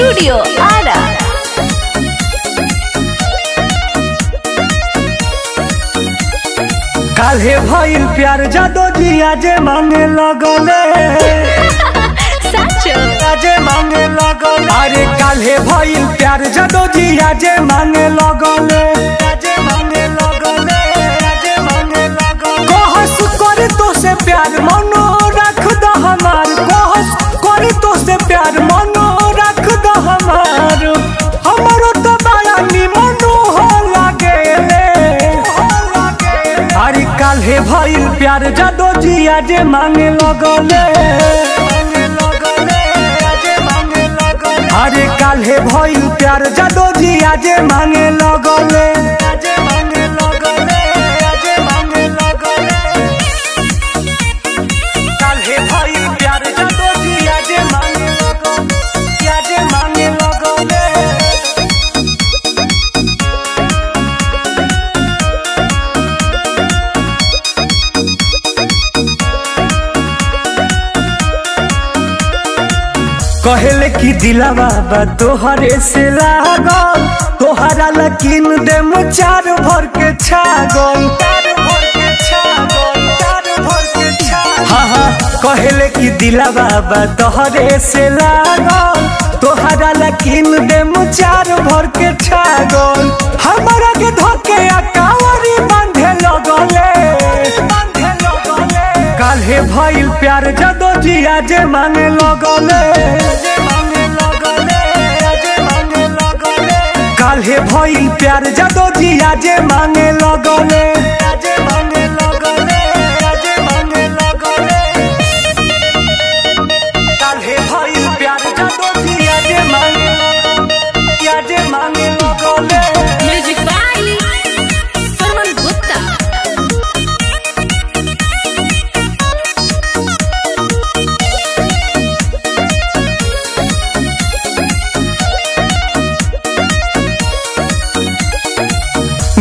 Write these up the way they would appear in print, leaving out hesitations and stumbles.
Studio Ara. काल्हे भइल प्यार जादो जी आजे मांगे लगले, साचो आजे मांगे लगले। अरे काल्हे भइल प्यार जादो जी आजे मांगे लगले, आजे मांगे लगले, आजे मांगे लगले। कहस करे तो से प्यार मनो रख द हमार, कहस करे तो से प्यार मनो रख द हमार। हमरो तो बड़ा निमन हो लागेले। अरे काल्हे भइल प्यार जादो जी आजे मांगे लगले, अरे काल्हे भइल प्यार जादो जी आजे मांगे लगले, आजे मांगे लगले, आजे मांगे लगले। काल्हे भइल प्यार जादो जी आजे मांगे लगले, आजे मांगे लगले। कहले कि दिलावा बा तोहरे से लागल, तोहरा लकीन देम चार भर के छागल, हाँ हाँ। कहले कि दिलावा बा तोहरे से लागल, तोहरा लकीन देम चार भर के छागल। हमरा के धोके अकावरी बांधे लगले, काल्हे भइल प्यार जादो जी आजे मांगे लगले, काल्हे भइल प्यार जादो जी आजे मांगे लगले, आजे मांगे लगले, आजे मांगे लगले। काल्हे भइल प्यार जादो जी आजे मांगे, आजे मांगे लगले। Music by Sarman Gupta.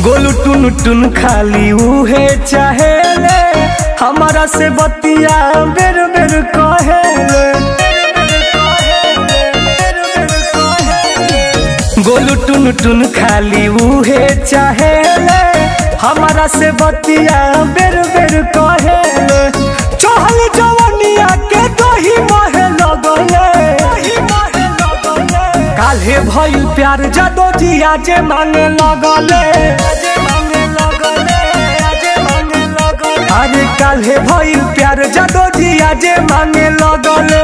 Golu टुन टुन खाली उहे चाहेले, हमारा से बतिया बेर बेर कहेले। गोलू टुन टुन खाली उहे चाहेले, हमारा से बतिया बेर बेर कहेले। चहल जवनिया के दही महे लगले, काल्हे भइल प्यार जादो जी आजे मांगे लगले, अरे काल्हे भइल प्यार जादो जी आजे मांगे लगले।